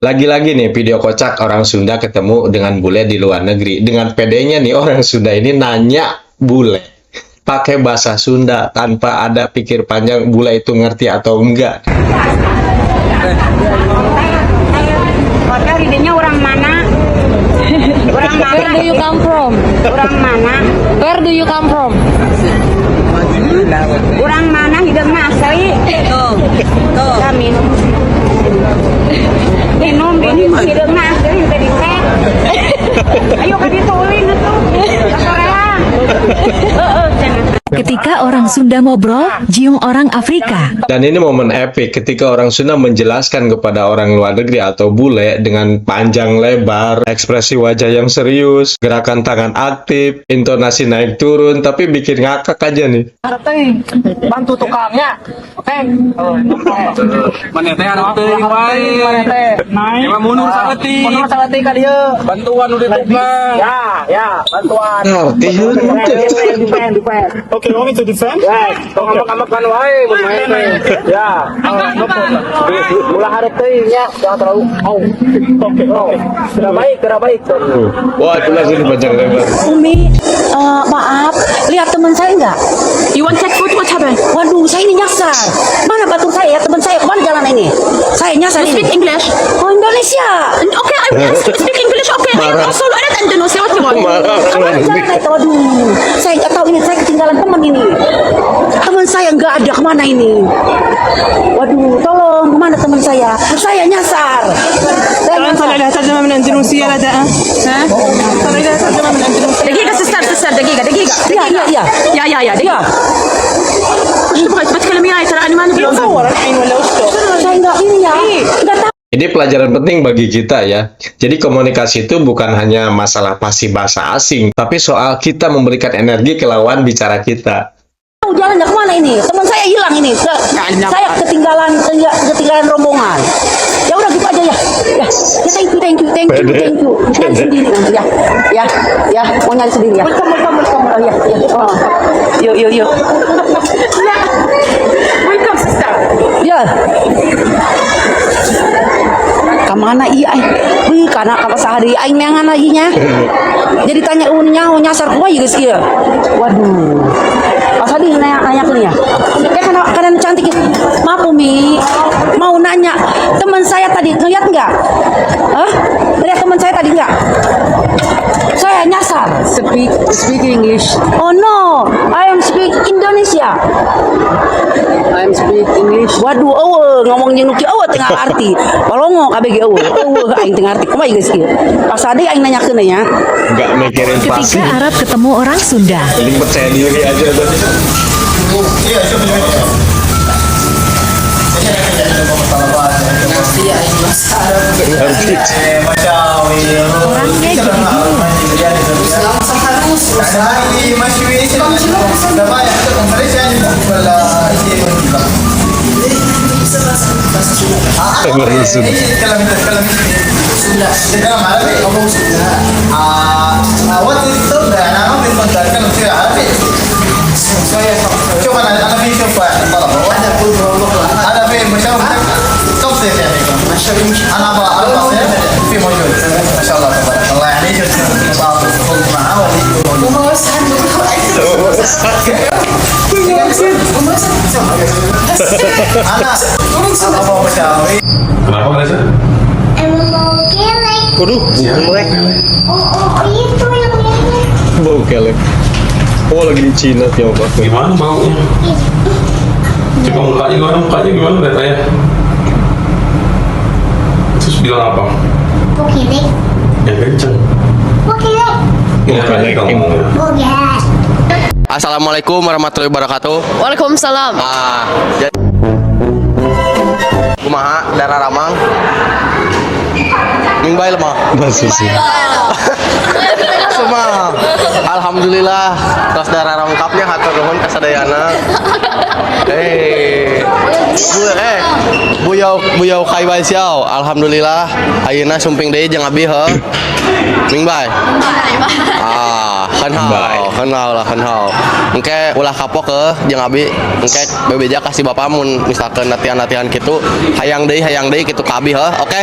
Lagi-lagi nih video kocak orang Sunda ketemu dengan bule di luar negeri. Dengan pedenya nih orang Sunda ini nanya bule pakai bahasa Sunda tanpa ada pikir panjang bule itu ngerti atau enggak. Hotel idenya orang mana? Orang mana? Where do you come from? Orang mana? Where do you come from? Orang mana hidungnya asli? Tuh. Tuh. Minum. Minum ini hidungnya asli udah di teh. Ayo ka ditu ulin atuh. Ka soreang. Heeh, cenah. Ketika orang Sunda ngobrol, jeung orang Afrika. Dan ini momen epic ketika orang Sunda menjelaskan kepada orang luar negeri atau bule dengan panjang lebar, ekspresi wajah yang serius, gerakan tangan aktif, intonasi naik turun, tapi bikin ngakak aja nih. Teh bantu tukangnya, oke. Mana teh anu teuing wae. Mana teh? Emang mundur saeutik. Mundur saeutik ka dieu. Bantuan udah tukang. Ya, ya, bantuan. Ngerti Defend, defend, defend. Okay, you want me to defend? Yes, tong ambek-ambekan wae mun main teh. Ya. No problem. Ulah hareup teuing nya, jangan terlalu oh. Okay, okay. Gerak baik, gerak baik tuh. Wah, itu langsung panjang lebar. Umi, maaf, lihat teman saya nggak? You want take food? What happened? Waduh, saya ini nyasar. Mana batur saya ya, teman saya? Kemana jalan ini? Saya nyasar You ini. speak English? Oh, Indonesia. Okay, I will ask you to speak English. Okay, I am Marah. also Arab Indonesia. What you want? Marah orang luar Kemana negeri. jalan itu? Waduh, saya nggak tahu ini. Saya ketinggalan teman ini. Teman saya nggak ada, kemana ini? Waduh, tolong, kemana teman saya? Saya nyasar. Saya nyasar. طلع لها ترجمة من اندونيسيا لدى ها طلع لها ترجمة من اندونيسيا دقيقة sister، sister، دقيقة، دقيقة. Iya, iya, iya. يا يا يا دقيقة. وش تبغى؟ تبغى تتكلم وياي؟ ترى أنا ما نبي. تصور الحين ولا وش Saya nggak ini ya, nggak tahu. Ini pelajaran penting bagi kita ya. Jadi komunikasi itu bukan hanya masalah fasih bahasa asing, tapi soal kita memberikan energi ke lawan bicara kita. Tahu jalannya kemana ini? Teman saya hilang ini. Saya ketinggalan ketinggalan rombongan. Ya udah gitu aja ya. Ya, ya, thank you, thank you, thank you, Pede. Thank you. Nyari sendiri nanti ya. Ya, ya, mau nyari sendiri ya. Welcome, welcome, welcome. Oh ya, ya. Oh. Yuk, yuk, yuk. Welcome, sister. Ya. Kemana iya aing? Wih, karena ka saha deui aing neangan lagi nya. Jadi tanya euweuh nyaho nyasar kumaha ieu geus ieu. Waduh. Pas tadi nanya nanya ke ya. Ya karena cantik ya. Maaf, Umi, mau nanya teman saya tadi ngeliat nggak? Hah? Ngeliat teman saya tadi nggak? Saya nyasar. Speak speak English. Oh no, I am speak Indonesia. I'm speak English. Waduh, euweuh ngomong jeung nu kieu euweuh teu ngarti. Polongo kabeh ge euweuh. Euweuh aing teu ngarti. Kumaha geus kieu? Pas ade aing nanyakeun nya. Nggak mikirin Ketika fasih. Arab ketemu orang Sunda. Penting percaya diri aja tuh. Iya, coba. Ngerti. Orangnya jadi guru. مشوي Bahasa Sunda. تكلم، انت تتكلم تتكلم عربي؟ What is يعني انا ما في اتكلم شويه عربي. شوف، انا في شوف طلب، انا في مشاوي كم صيف يعني انا ابغى اربع صيف في موجود، ما شاء الله تبارك الله، يعني ايش معاه ولا انا ابغى مشاوي. Kenapa, Reza? Emang bau kelek. Waduh, kelek. Oh, itu yang lihatnya. Bau kelek. Oh, lagi di Cina, Tiongkok. Gimana baunya? Coba mukanya gimana? Mukanya gimana lihat ayah? Terus bilang apa? Bau kelek. Yang kenceng. Bau kelek. Iya, kelek. Ngomongnya. Bau kelek. Assalamualaikum warahmatullahi wabarakatuh. Waalaikumsalam. Ah, jadi kumaha daramang? 明白了吗? Bahasa Sunda. Semua. Alhamdulillah, tos dararangkap nya, hatur nuhun ka sadayana. Eh, Bu eh 不要不要开玩笑. Alhamdulillah, ayeuna sumping deui jeung abi heuh. 明白? Ah. 很好， Bye. 很好lah, 很好. Engke ulah kapok ke jeung abi, engke bebeja ka si bapak mun misalkan latihan-latihan gitu, hayang deui gitu ka abi heuh, oke?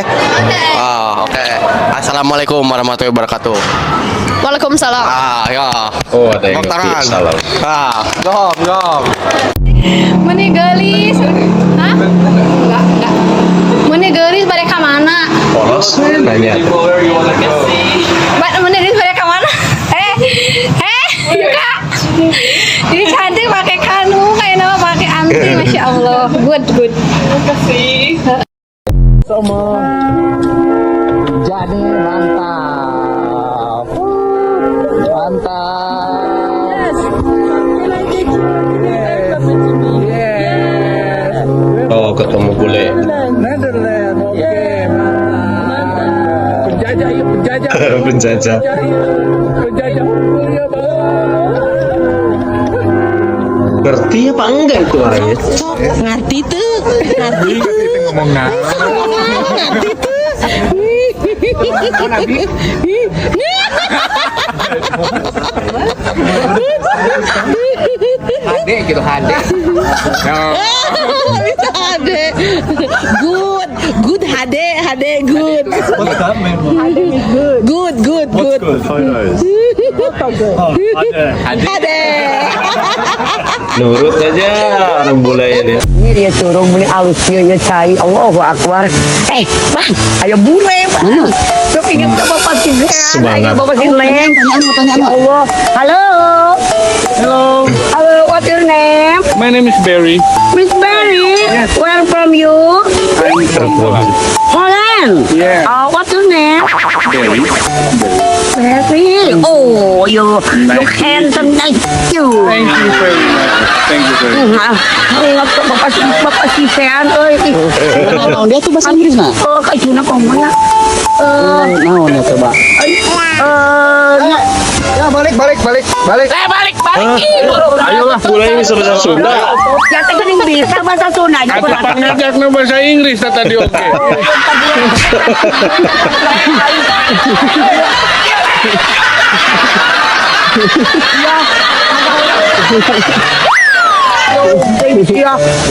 Ah, oke. Assalamualaikum warahmatullahi wabarakatuh. Waalaikumsalam. Ah, ya. Oh, ada yang Tepuk ngerti. tangan. Salam. Ah, gom, gom. Meni geulis. Hah? Enggak, enggak. Meni geulis bade ka mana? Polos nanya. Meni geulis bade ka mana? Eh, eh, Kak. Jadi cantik pakai kanu, kayak nama pakai anting, masya Allah. Good, good. Sama. Jadi mantap. Mantap. Yes. Oh, ketemu bule. Netherlands. Oke, mantap. Penjajah yuk, penjajah. Penjajah. Penjajah unggul ya, Bang. Ngerti apa enggak itu orangnya? Ngerti tuh, ngerti tuh. Ngomong nah. Ngerti tuh. HD gitu, HD. Bisa HD. Good, good HD, HD good. What's that mean? Good, good, good. Good photos. Oh, HD. HD. Nurut aja orang bule ini. Ini dia curug beli alus kieu ya cai. Allahu akbar. Eh, Bang, ayo bule, Bang. Sok inget ke Bapak si Semangat. Ayo Bapak si Leng. Ya Allah. Halo. Hello, Halo, what's your name? My name is Barry. Miss Barry. Where from you? I'm from Holland. Holland. Yeah. What's your name? Barry. Barry. Oh, you look handsome. Thank you. Thank you very much. Thank you very much. Nah, ingat ke Bapak si Bapak si Sean euy. Naon dia tuh bahasa Inggris nah? Oh, kajuna ngomongnya. Eh, Naon ya coba? eh, Ya balik balik balik balik. Balik balik. Ayolah, bule ini bisa bahasa Sunda. Ya teh geuning bisa bahasa Sunda nya. Kata pangajakna bahasa Inggris tadi oke. Iya.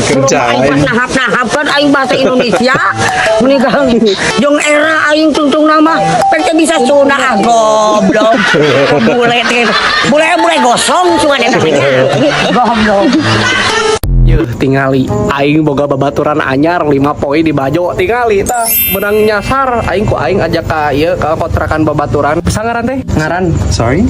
Dikerjain. Aing nahap-nahap kan aing bahasa Indonesia. Menikah jeung era aing tungtung nama pek teh bisa Sunda ah goblok. Bule teh bule bule gosong cuman eta teh. Goblok. Yuh, tingali aing boga babaturan anyar 5 poin di Bajo tingali tah menang nyasar aing ku aing ajak ka ieu ka kontrakan babaturan sangaran teh ngaran. Sorry?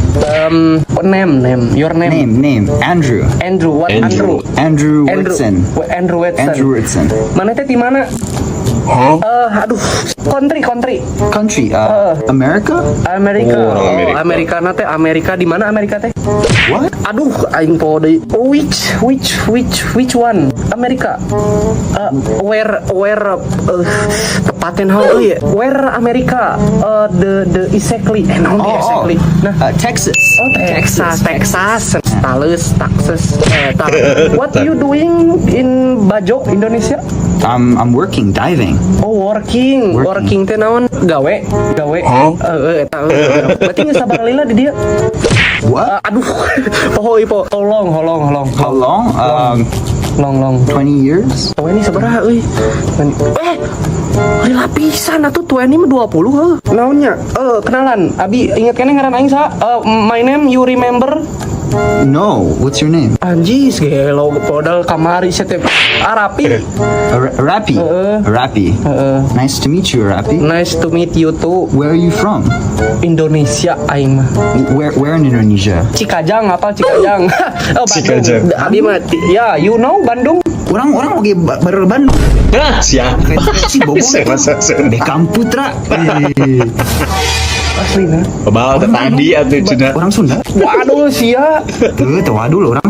Name name your name. Name name Andrew. Andrew what? Andrew. Andrew. Andrew Andrew Whitson. Andrew Watson. Andrew Whitson. Mana teh di mana? Eh, aduh, country country. Country America? Amerika. Oh, orang Amerika. Oh, Amerika na teh Amerika di mana Amerika teh? What? Aduh, aing poho deui. Oh, which one? Amerika. Where tepatnya naon euy? Where Amerika? The exactly. Eh, naon Oh, oh, exactly? oh. Nah, Texas. oh, Texas, Texas, Tales, Texas. Eh, What you doing in Bajo, Indonesia? I'm working diving. Oh, working. Working. Working teh naon? Gawe, gawe. Heeh, eta. Berarti geus sabar lila di dia. What? Aduh, poho ieu po. How long, how long, how long? How long? Long, long. 20 years? Oh, ini sabaraha euy? Eh, lila pisan atuh 20 mah 20 heuh. Naonnya? Eh, kenalan. Abi inget keneh ngaran aing saha? Eh, my name you remember? No. What's your name? Anjis gelo modal kamari sia teh. Arapi. Rapi. Rapi. Nice to meet you, Rapi. Nice to meet you too. Where are you from? Indonesia aing mah. Where in Indonesia? Cikajang apa Cikajang? Oh, Bandung. Cikajang. Abi mah ya, you know Bandung? Orang orang oke baru Bandung. Hah, siapa? Si Bobong Bisa bahasa Sunda. Beckham Putra. Eh, Asli nah. Bebal teh tadi atuh cenah. Orang Sunda. Waduh sia. Tuh, tuh waduh orang.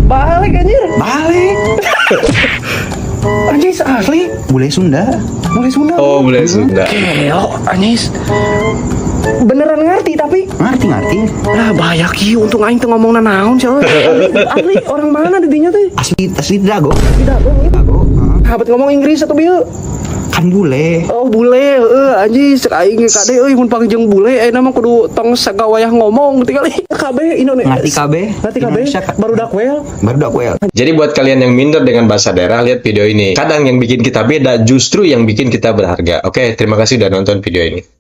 Balik anjir. Balik. Anjis asli. Bule Sunda. Mulai Sunda. Oh, bule Sunda. Gelo, anjis. Beneran ngerti tapi Ngerti ngerti. lah bahaya kieu untung aing teu ngomongna naon sia. Asli, asli orang mana di dinya teh? Asli asli Dago. Tidak, Dago. Heeh. Habat ngomong Inggris atau bieu? Kan bule. Oh, bule, heueuh anjing cek aing ge kade euy mun panggih bule ayeuna mah kudu tong sagawayah ngomong tingali kabeh Indonesia. Ngerti kabeh. Ngerti kabeh. Indonesia Barudak well. Barudak well. Jadi buat kalian yang minder dengan bahasa daerah, lihat video ini. Kadang yang bikin kita beda justru yang bikin kita berharga. Oke, terima kasih udah nonton video ini.